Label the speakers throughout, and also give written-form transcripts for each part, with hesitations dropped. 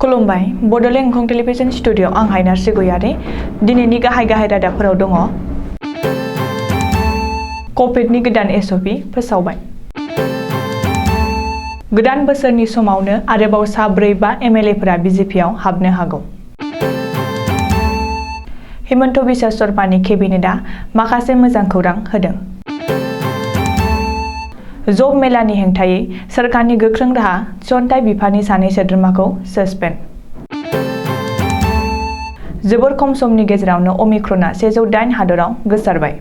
Speaker 1: खुलुमबाय Bodoland एंखं television studio आं हायनार सिगयारि दिनैनि गाहाय रादाबफोराव दङ। कभिडनि गोदान एसअपि फोसावबाय। गोदान बोसोरनि समावनो आरोबाव सा 4-5 एमएलएफोरा बिजेपिआव हाबनो हागौ। हिमन्त बिश्व शर्मानि केबिनेटआ माखासे मोजां खौरां होदों। जब मेलानि हेंथायै सोरखारनि गोख्रों राहा थिसनथाइ बिफाननि 2 सोद्रोमाखौ सस्पेन्ड। जोबोर खम समनि गेजेरावनो अमिक्रनआ 108 हादराव गोसारबाय।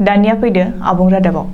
Speaker 1: दानिया फैदो आबुं रादाबाव।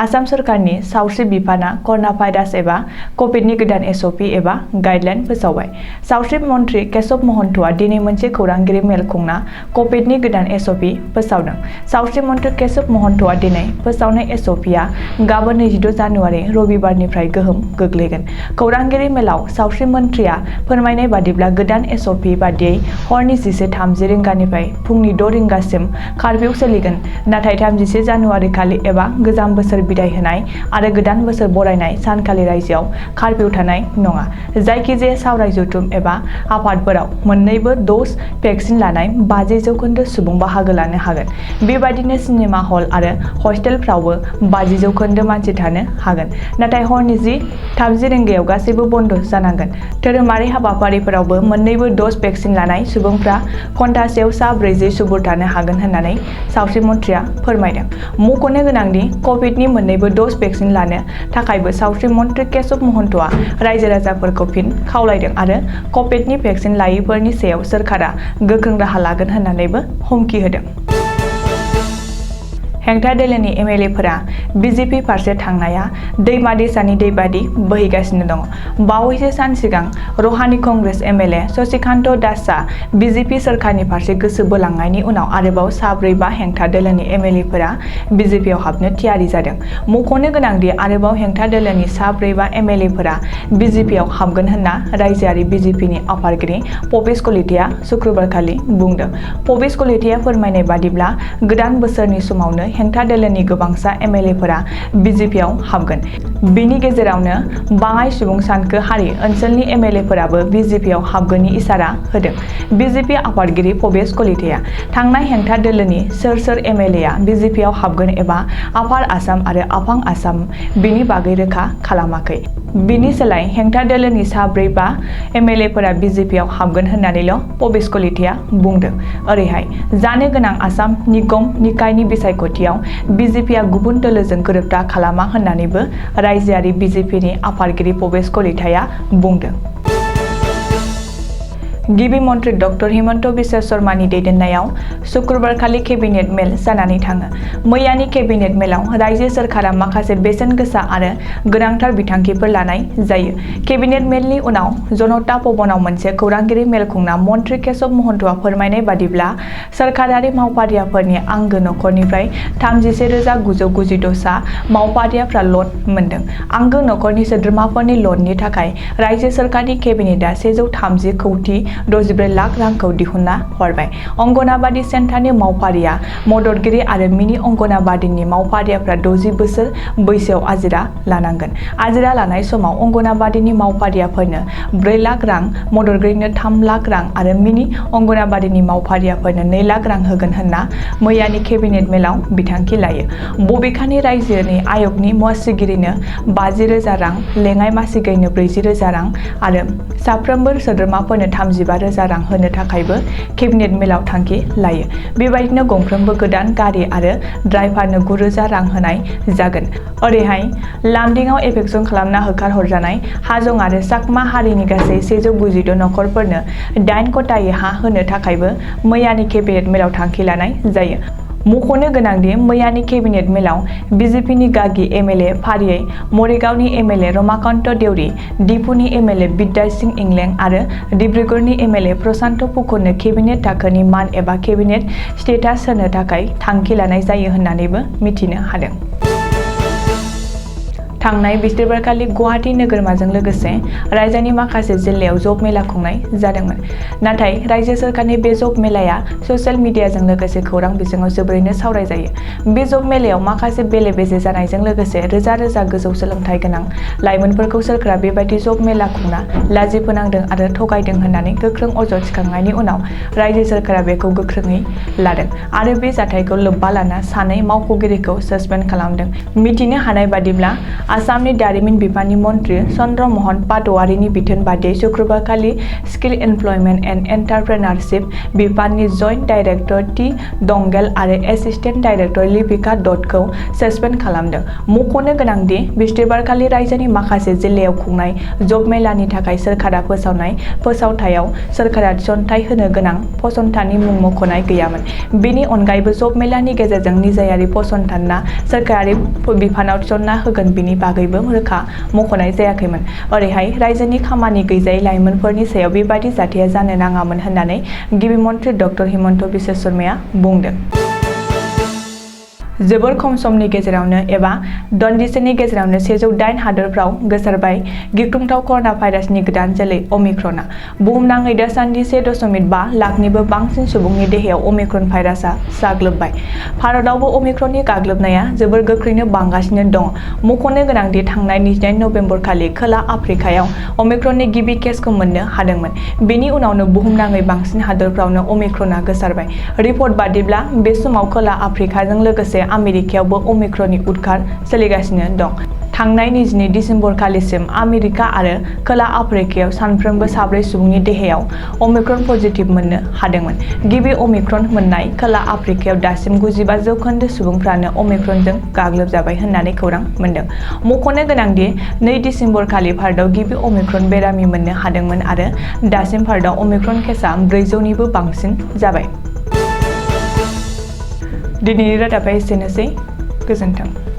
Speaker 1: आसाम सरकारनि सावस्रि बिफाना कर'ना भाइरास एबा कभिडनि गोदान एसअपि एबा गाइडलाइन फोसावबाय। सावस्रि मन्थ्रि केशव महन्तआ दिनै मोनसे खौरांगिरि मेल खुंना कभिडनि गोदान एसअपि फोसावदों। सावस्रि मन्थ्रि केशव महन्तआ दिनै फोसावनाय एसअपिआ गाबोन 22 जानुवारि रबिबारनिफ्राय गोहोम गोग्लैगोन। खौरांगिरि मेलाव सावस्रि मन्थ्रिया फोरमायनाय बादिब्ला गोदान एसअपि बादियै हरनि 11:30 रिंगानिफ्राय फुंनि 6 रिंगासिम कार्फिउ सोलिगोन। नाथाय 31 जानुवारि खालि एबा गोजाम बोसोर बिदाय होनाय आरो गोदान बोसोर बरायनाय सानखालि रायजोआव कार्फिउ थानाय नङा। जायखिजाया सावराय जथुम एबा आफादफोराव मोन्नैबो ड'ज भेक्सिन लानाय 50% सुबुं बाहागो लानो हागोन। बेबादिनो सिनेमा हल आरो हस्टेलफ्रावबो 50% मानसि थानो हागोन। नाथाय हरनि 10:30 रिंगायाव गासैबो बन्द जानांगोन। धोरोमारि हाबाफारिफोरावबो मोन्नैबो ड'ज भेक्सिन लानाय सुबुंफ्रा घन्टासेयाव सा 40 सुबुर थानो हागोन होननानै सावस्रि मन्थ्रिया फोरमायदों। मख'नो गोनांदि कभिडनि मोन्नैबो ड'ज भेक्सिन लानो थाखायबो सावस्रि मन्थ्रि केशव महन्तआ रायजो राजाफोरखौ फिन खावलायदों आरो कभिडनि भेक्सिन लायैफोरनि सायाव सोरखारा गोख्रों राहा लागोन होननानैबो हुमखि होदों। हेंथा दोलोनि एमएलएफोरा बिजेपि फारसे थांनाया दैमा दैसानि दै बादि बोहैगासिनो दङ। बावैसो सान सिगां रहानि कंग्रेस एमएलए शशिकान्त दासआ बिजेपि सोरखारनि फारसे गोसो बोलांनायनि उनाव आरोबाव सा 4-5 हेंथा दोलोनि एमएलएफोरा बिजेपिआव हाबनो थियारि जादों। मख'नो गोनांदि आरोबाव हेंथा दोलोनि सा 4-5 एमएलएफोरा बिजेपिआव हाबगोन होनना रायजोआरि बिजेपिनि आफादगिरि पबेश कलिताया शुक्रबारखालि बुंदों। पबेश कलिताया फोरमायनाय बादिब्ला गोदान बोसोरनि समावनो हेंथा दोलोनि गोबांसा एमएलएफोरा बिजेपिआव हाबगोन। बेनि गेजेरावनो बाङाइ सुबुं सानखो हारि ओनसोलनि एमएलएफोराबो बिजेपिआव हाबगोननि इसारा होदों। बिजेपि आफादगिरि पबेश कलिताया थांनाय हेंथा दोलोनि सोर एमएलएआ बिजेपिआव हाबगोन एबा आफाद आसाम आरो आफां आसाम बेनि बागै रोखा खालामाखै। बिनि सोलाय हेंथा दोलोनि सा 4-5 एमएलएफोरा बिजेपिआव हाबगोन होननानैल' पबेश कलिताया बुंदों। ओरैहाय जानो गोनां आसाम निगम निकायनि बिसायख'थियाव बिजेपिआ गुबुन दोलोजों गोरोबथा खालामा होननानैबो रायजोआरि बिजेपिनि आफादगिरि पबेश कलिताया बुंदों। गिबि मन्थ्रि डक्टर हिमन्त बिश्व शर्मानि दैदेननायाव शुक्रबारखालि केबिनेट मेल जानानै थाङो। मैयानि केबिनेट मेलाव रायजो सोरखारा माखासे बेसेन गोसा आरो गोनांथार बिथांखिफोर लानाय जायो। केबिनेट मेलनि उनाव जनता भवनाव मोनसे खौरांगिरि मेल खुंना मन्थ्रि केशव महन्तआ फोरमायनाय बादिब्ला सोरखारारि मावफारियाफोरनि आंगो नखरनिफ्राय 31,992 सा मावफारियाफ्रा लन मोनदों। आंगो नखरनि सोद्रोमाफोरनि लननि थाखाय रायजो सोरखारनि केबिनेटआ 130 कौटि 64 लाख रांखौ दिहुनना हरबाय। अंगनाबादि सेन्टारनि मावफारिया मददगिरि आरो मिनि अंगनाबादिनि मावफारियाफ्रा 60 बोसोर बैसोआव आजिरा लानांगोन। आजिरा लानाय समाव अंगनाबादिनि मावफारियाफोरनो 4 लाख रां, मददगिरिनो 3 लाख रां आरो मिनि अंगनाबादिनि मावफारियाफोरनो 2 लाख रां होगोन होनना मैयानि केबिनेट मेलाव बिथांखि लायो। बबेखानि रायजोनि आयगनि मासिगिरिनो 50,000 रां, लेङाइ मासिगिरिनो 40,000 रां आरो साफ्रोमबो सोद्रोमाफोरनो 35,000 रां होनो थाखायबो केबिनेट मेलाव थांखि लायो। बेबायदिनो गंफ्रोमबो गोदान गारि आरो ड्राइभारनो 9,000 रां होनाय जागोन। ओरैहाय लामदिंआव एफेक्सन खालामना होखारहरजानाय हाजं आरो चाकमा हारिनि गासै 192 नखरफोरनो 8 कटायै हा होनो थाखायबो मैयानि केबिनेट मेलाव थांखि लानाय जायो। मख'नो गोनांदि मैयानि केबिनेट मेलाव बिजेपिनि गागि एमएलए फारियै मरिगावनि एमएलए रमाकान्त देउरि, डिफुनि एमएलए बिद्या सिंह इंलें आरो डिब्रुगड़नि एमएलए प्रशान्त पुकुरनो केबिनेट थाखोनि मान एबा केबिनेट स्टेटास होनो थाखाय थांखि लानाय जायो होननानैबो मिथिनो हादों। थांनाय बिस्थिबारखालि गुवाहाटी नोगोरमाजों लोगोसे रायजोनि माखासे जिल्लायाव जब मेला खुंनाय जादोंमोन। नाथाय रायजो सोरखारनि बे जब मेलाया ससियेल मिडियाजों लोगोसे खौरां बिजोङाव जोबोरैनो सावरायजायो। बे जब मेलायाव माखासे बेले-बेजे जानायजों लोगोसे रोजा रोजा गोजौ सोलोंथाइ गोनां लाइमोनफोरखौ सोरखारा बेबायदि जब मेला खुंना लाजि फोनांदों आरो थगायदों होननानै गोख्रों अजद थिखांनायनि उनाव रायजो सोरखारा बेखौ गोख्रोङै लादों आरो बे जाथायखौ लोब्बा लाना सानै मावख'गिरिखौ सस्पेन्ड खालामदों। मिथिनो हानाय बादिब्ला आसामनि दारिमिन बिफाननि मन्थ्रि चन्द्र महन पाटवारीनि बिथोन बादियै शुक्रबारखालि स्किल इमप्लयमेन्ट एन्ड एन्टारप्रेनारशिप बिफाननि जइन्ट डाइरेक्टर टि दंगेल आरो एसिस्टेन्ट डाइरेक्टर लिपिका दत्तखौ सस्पेन्ड खालामदों। मख'नो गोनांदि बिस्थिबारखालि रायजोनि माखासे जिल्लायाव खुंनाय जब मेलानि थाखाय सोरखारा फोसावनाय फोसावथायाव सोरखारा थिसनथाइ होनो गोनां फसंथाननि मुं मख'नाय गैयामोन। बेनि अनगायैबो जब मेलानि गेजेरजों निजायारि फसंथानना सोरखारारि बिफानाव थिसनना होगोन बेनि बागैबो रोखा मख'नाय जायाखैमोन। ओरैहाय रायजोनि खामानि गैजायै लाइमोनफोरनि सायाव बेबादि जाथाया जानो नाङामोन होननानै गिबि मन्थ्रि डक्टर हिमन्त बिश्व शर्माया बुंदों। जोबोर खम समनि गेजेरावनो एबा दान्दिसेनि गेजेरावनो 108 हादोरफ्राव गोसारबाय गिख्रंथाव कर'ना भाइरासनि गोदान जोलै अमिक्रनआ। बुहुमनाङै दासान्दि 1.5 लाखनिबो बांसिन सुबुंनि देहायाव अमिक्रन भाइरासआ साग्लोबबाय। भारतआवबो अमिक्रननि गाग्लोबनाया जोबोर गोख्रैनो बांगासिनो दङ। मख'नो गोनांदि थांनाय 29 नबेम्बर खालि खोला आफ्रिकायाव अमिक्रननि गिबि केसखौ मोननो हादोंमोन। बेनि उनावनो बुहुमनाङै बांसिन हादोरफ्रावनो अमिक्रनआ गोसारबाय। रिपर्ट बादिब्ला बे समाव खोला आफ्रिकाजों लोगोसे आमेरिकायावबो अमिक्रननि उदखार सोलिगासिनो दं। थांनाय 22 दिसेम्बर खालिसिम आमेरिका आरो खोला आफ्रिकायाव सानफ्रोमबो 4 सुबुंनि देहायाव अमिक्रन पजिटिभ मोननो हादोंमोन। गिबि अमिक्रन मोननाय खोला आफ्रिकायाव दासिम 95% सुबुंफ्रानो अमिक्रनजों गाग्लोबजाबाय होननानै खौरां मोन्दों। मख'नो गोनांदि 2 दिसेम्बर खालि भारतआव गिबि अमिक्रन बेरामि मोननो हादोंमोन आरो दासिम भारतआव अमिक्रन केसआ 400निबो बांसिन जाबाय। दिनैनि रादाबा एसेनोसै। गोजोन्थों।